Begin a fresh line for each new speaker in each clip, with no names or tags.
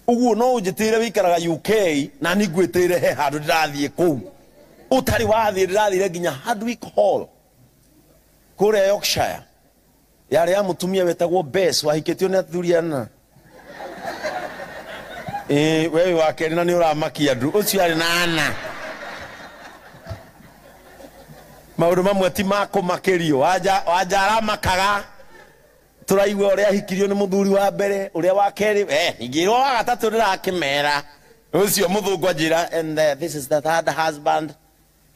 Ũguo no ũnjĩtĩre wĩikaraga UK na niĩ ngwĩtĩre he handũ ndĩrathiĩ kũu. Ũtarĩ wathiĩ, ndĩrathire nginya Hardwick Hall kũrĩa Yorkshire. Yarĩ ya mũtumia wetagwo Bess, wahikĩtio nĩ athuri ana. Ĩĩ, we wĩ wa kerĩ na nĩ ũramakia andũ. Ũcio arĩ na ana. Maũndũ mamwe ti ma kũmakĩrio. Wanja, Wanja aramakaga. Tũraigua ũrĩa ahikirio nĩ mũthuri wa mbere, ũrĩa wa kerĩ, ingĩrwo wa gatatũ ndĩrakĩmera. Ũcio mũthũngũ anjĩra, and this is the third husband.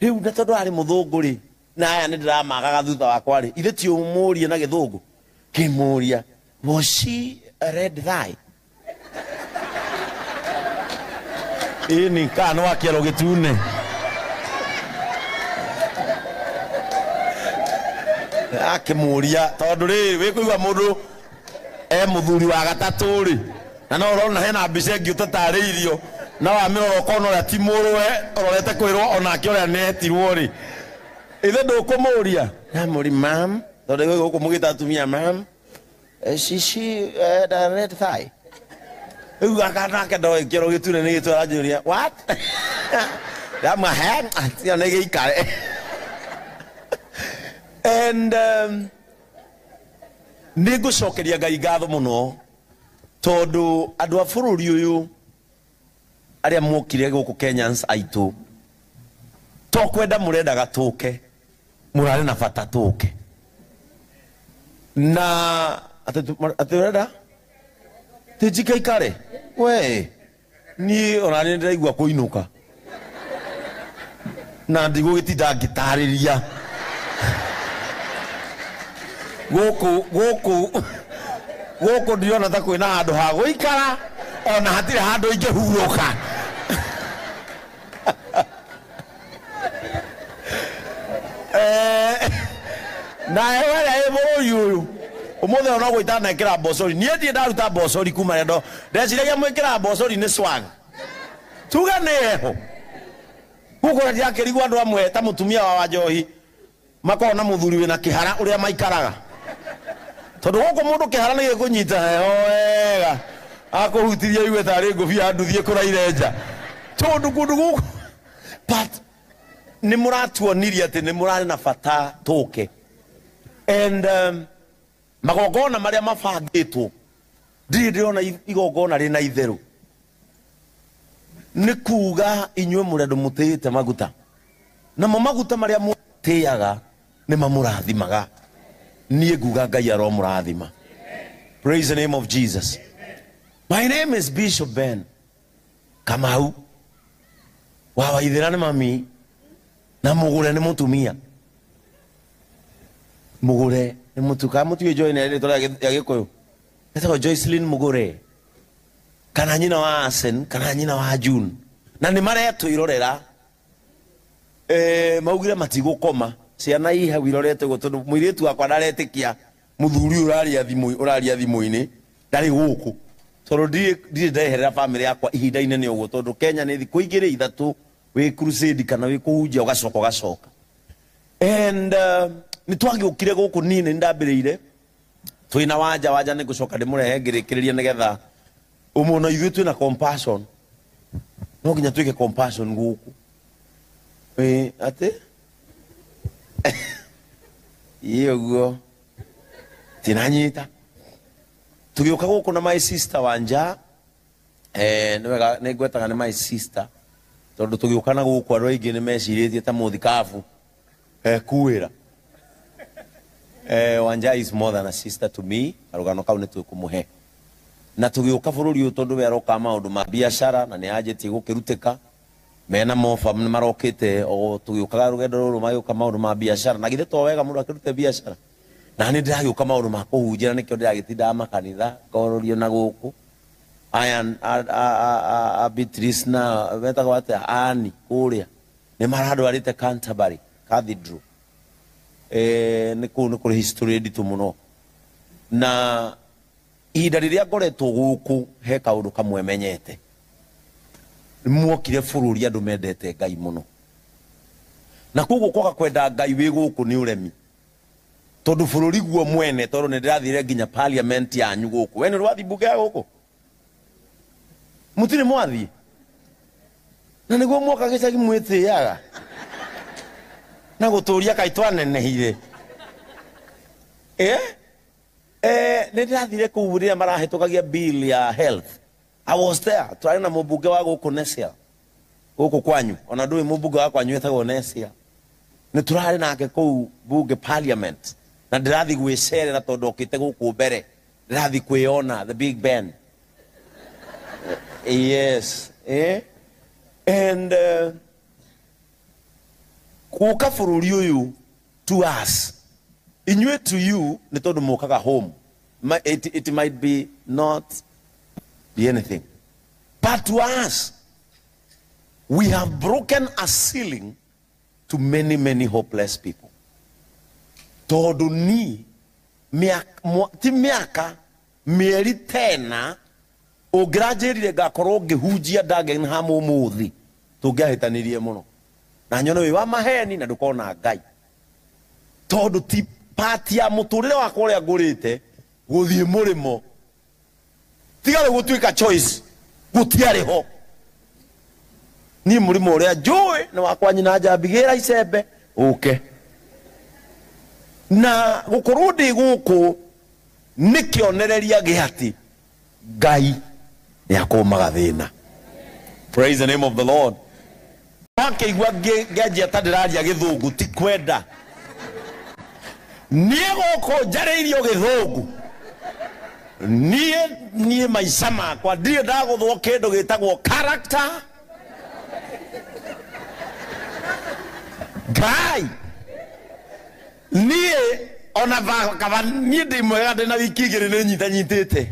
Rĩu na tondũ arĩ mũthũngũ rĩ, na aya nĩ ndĩramagaga thutha wakwa rĩ, ithe ti ũmũrie na gĩthũngũ. Kĩmũria, was she a red thigh? Ĩni, kana nĩ wa kĩero gĩtune. Akĩmũria, tondũ rĩrĩ, wĩkũigua mũndũ e mũthuri wa gatatũ rĩ, na no ũrona hena mbica ĩngĩ ũtatarĩirio, na wamĩrora ũkona ũrĩa ti mũrũwe, ũrorete kwĩrwo onake ũrĩa nĩetirwo rĩ. Ithe ndũkũmũria? Ndamũria, ma'am, tondũ gwĩ gũkũ mũgĩta atumia ma'am, she had a red thigh. Rĩu gaka nake ndoĩ kĩero gĩtune nĩ gĩtũ aranjũria, what? Ndamũhe, tiga nĩ gĩikare. And nĩ ngũcokeria Ngai ngatho mũno tondũ andũ a bũrũri ũyũ arĩa mokire gũkũ Kenyans aitũ to kwenda mũrendaga tũke, mũrarĩ na bata tũke. Na atĩ ũrenda ti njikaikare we niĩ ona nĩ ndĩraigua kũinũka na ndigũgĩtinda ngĩtarĩria gũkũ gũkũ gũkũ ndirona ta kwĩna handũ ha gũikara ona hatirĩ handũ ingĩhurũka. Na hewa ĩrĩa ĩ bũrũri ũyũ ũmũthĩ ona ũguo itanekĩra mbocori, niĩ ndirĩ ndaruta mbocori kuma rĩrĩa ndeciragia mwĩkĩra mbocori nĩ swag. Tuge nĩ heho. Gũkũ ũrĩa ndirakĩrigwo andũ amwe ta mũtumia wa Wanjohi makoragwo na mũthuri wĩna kĩhara ũrĩa maikaraga. Tondũ gũkũ mũndũ kĩhara nĩ gĩkũnyita heho wega, akũhutirie aigue tarĩ ngũbia ya nduthi ĩkũraire nja. Tondũ kũndũ gũkũ, but nĩ mũratuonirie atĩ nĩ mũrarĩ na bata tũke. And magongona marĩa mabangĩtwo, ndirĩ ndĩrona igongona rĩna itherũ. Nĩ kuga inyuĩ mũrĩ andũ mũtĩĩte maguta. Namo maguta marĩa mũtĩaga nĩ mamũrathimaga. Niĩ nguga Ngai aromũrathima. Praise the name of Jesus. My name is Bishop Ben Kamau. Wa Waithĩra nĩ mami na mũgũre nĩ mũtumia. Mũgũre nĩ mũtu-, kana mũtiũĩ Joy nĩ rĩtwa rĩa Gĩkũyũ? Etagwo Joycelyn Mũgũre. Kana nyina wa Asen, kana nyina wa June. Na nĩ maretwĩrorera. Maugire matigũkoma. Ciana ii hau irorete ũguo tondũ mũirĩtu wakwa ndaretĩkia mũthuri ũyũ ũraria thimũ, ũraria thimũ-inĩ, ndarĩ gũkũ. Tondũ ndirĩ ndeherera family yakwa ihinda inene ũguo, tondũ Kenya nĩ thikũ igĩrĩ ithatũ wĩ crusade kana wĩ kũhunjia ũgacoka ũgacoka. And nĩ twagĩũkire gũkũ, niĩ nĩ ndambĩrĩire twĩna Wanja. Wanja nĩ ngũcoka ndĩmũrehe ngĩrĩkĩrĩria nĩgetha ũmũno ithuĩ twĩna compassion. No nginya twĩke compassion gũkũ. Atĩ? Ĩ ũguo. Tinanyita. Tũgĩũka gũkũ na my sister Wanja. Nĩ wega, nĩ ngwetaga nĩ my sister. Tondũ tũgĩũka na gũkũ andũ aingĩ nĩ mecirĩtie ta mũthikabu. Kuĩra. Wanja is more than a sister to me. Karũgano kau nĩ tũkũmũhe. Na tũgĩũka bũrũri ũyũ tondũ we aroka maũndũ ma biacara na nĩ anjĩtie gũkĩrutĩka. Mena mofa nĩ marokĩte o tũgĩũkaga rũgendo rũrũ magĩũka maũndũ ma biacara. Na githĩ to wega mũndũ akĩrute biacara. Na nĩ ndĩragĩũka maũndũ ma kũhunjia na nĩkĩo ndĩragĩtindaga makanitha ngorũrio na gũkũ. Aya, a Beatrice na metagwo atĩa? Ani kũrĩa. Nĩ marandwarĩte Canterbury Cathedral. Nĩ kũu nĩ kũrĩ history nditũ mũno. Na ihinda rĩrĩa ngoretwo gũkũ he kaũndũ kamwe menyete. Muokire bũrũri andũ mendete Ngai mũno. Na koguo kwaga kwenda Ngai wĩ gũkũ nĩ ũremi. Tondũ bũrũri guo mwene, tondũ nĩ ndĩrathire nginya parliament yanyu gũkũ. We nĩ ũrathiĩ mbunge ya gũkũ? Mũtirĩ mwathiĩ na nĩguo mwoka gĩcagi mwĩtĩaga na gũtũria kaĩ twanenehire. Nĩ ndĩrathire kũu rĩrĩa marahĩtũkagia bill ya health. I was there. Twarĩ na mũmbunge wa gũkũ Nesia, gũkũ kwanyu. Ona ndũĩ mũmbunge wa kwanyu etagwo Nesia. Nĩ tũrarĩ nake kũu bunge parliament. Na ndĩrathiĩ gwĩcerera tondũ okĩte gũkũ mbere. Ndĩrathiĩ kwĩona the Big Ben. Yes. And gũka bũrũri ũyũ to us, inyuĩ to you nĩ tondũ mũkaga home. It might be not be anything, but to us we have broken a ceiling to many, many hopeless people. Tondũ ni ti mĩaka mĩeri tena ũngĩranjĩrire ngakorwo ngĩhunjia Dagenham ũmũthĩ, tũngĩahĩtanirie mũno na nyone wĩ wa maheni na ndũkona Ngai. Tondũ ti pati ya mũtũrĩre wakwa ũrĩa ngũrĩte gũthiĩ mũrĩmo, tiga rĩu gũtuĩka choice, gũtiarĩ ho. Niĩ mũrĩmo ũrĩa njũĩ nĩ wakwa nyina njambigĩra icembe ũke. Na gũkorwo ndĩ gũkũ nĩ kĩonereria gĩa atĩ Ngai nĩ akũmaga thĩna. Praise the name of the Lord. Wakĩigua ngĩanjia ta ndĩraria gĩthũngũ, ti kwenda. Niĩ gũkũ njarĩirio gĩthũngũ. Niĩ maica makwa ndirĩ ndagũthwo kĩndũ gĩtagwo character. Ngai niĩ ona kaba niĩ ndĩ mwega ndĩ na wiki igĩrĩ nĩ nyitanyitĩte.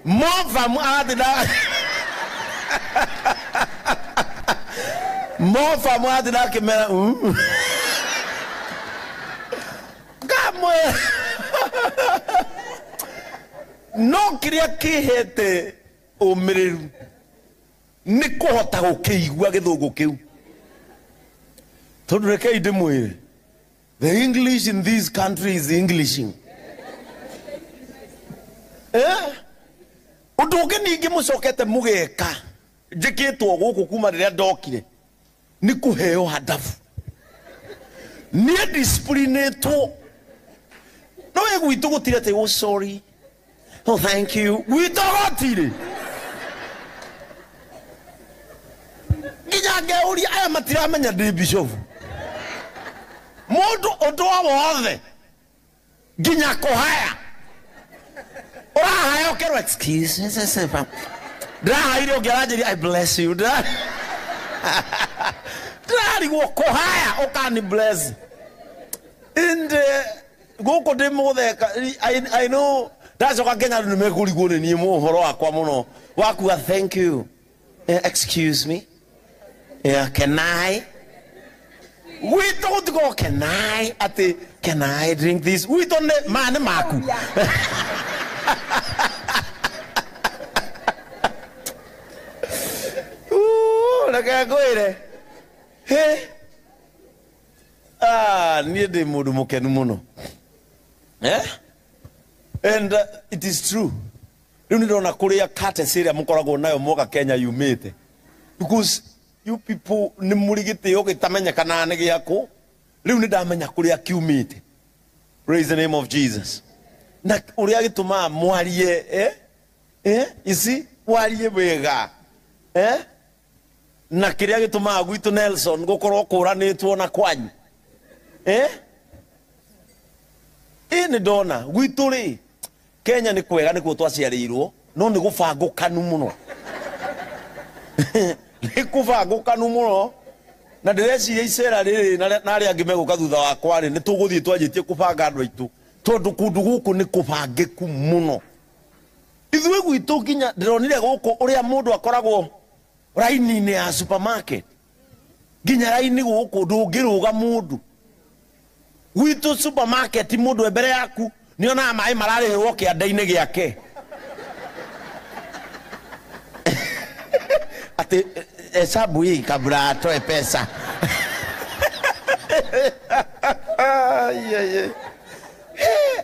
Mofamu aratĩ na Mofamu aratĩ na akĩmera ngamwe. No kĩrĩa kĩhete ũmĩrĩru nĩ kũhota gũkĩigua gĩthũngũ kĩu. Tondũ rekei ndĩmwĩre, the English in this country is Englishing. Ũndũ ũngĩ ningĩ mũcokete mũgeka njĩkĩtwo gũkũ kuma rĩrĩa ndokire nĩ kũheo handabu. Niĩ disciplinĩtwo. No ĩ gwitũ gũtirĩ atĩ, oh sorry, oh thank you. Gwitũ gũtirĩ. Nginya ngeũria aya matiramenya ndĩ bishop. Mũndũ ũndũ o wothe nginya kũhaya ũrahaya ũkerwo excuse me, ndĩrahaire ũngĩ aranjĩria I bless you. Ndĩrarigwo kũhaya ũkani bless. And gũkũ ndĩ mũtheka, I know ndacoka Kenya andũ nĩmekũrigwo nĩ niĩ ũhoro wakwa mũno wakuga thank you, excuse me, yeah, can I? Gwitũ gũtikorwo can I, atĩ can I drink this? Gwitũ nĩ maya nĩ maku. Reke ngwĩre, niĩ ndĩ mũndũ mũkenu mũno. And it is true. Rĩu nĩ ndĩrona kũrĩa courtesy ĩrĩa mũkoragwo nayo mwoka Kenya yumĩte. Because you people nĩ mũrĩ gĩtĩo gĩtamenyekanaga nĩ gĩakũ. Rĩu nĩ ndamenya kũrĩa kiumĩte. Praise the name of Jesus. Na ũrĩa gĩtũmaga mwarie, you see, warie wega. Na kĩrĩa gĩtũmaga gwitũ Nelson gũkorwo kũranĩtwo na kwanyu. Ĩ nĩ ndona gwitũ rĩ, Kenya nĩ kwega nĩkuo twaciarĩirwo, no nĩ gũbangũkanu mũno. Nĩ kũbangũkanu mũno. Na ndĩreciria icera rĩrĩ na arĩa angĩ megũka thutha wakwa rĩ, nĩ tũgũthiĩ twanjĩtie kũbanga andũ aitũ, tondũ kũndũ gũkũ nĩ kũbangĩku mũno. Ithuĩ gwitũ nginya ndĩronire gũkũ ũrĩa mũndũ akoragwo raini-inĩ ya supermarket, nginya raini gũkũ ndũngĩrũga mũndũ. Gwitũ supermarket mũndũ e mbere yaku nĩonaga maĩ mararĩhĩrwo kĩanda-inĩ gĩake. Atĩ hesabu hii kabla atoe pesa.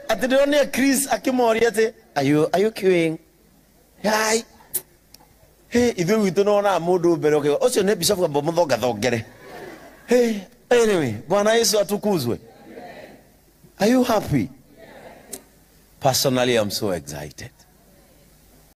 Atĩ ndĩronire Chris akĩmoria atĩ are you queuing? Hi. Hey, ithuĩ gwitũ nĩwonaga mũndũ mbere ũkĩgwa ũcio nĩ bishop amba mũthongathongere. Hey, anyway, Bwana Yesu atukuzwe. Are you happy? Personally, I'm so excited.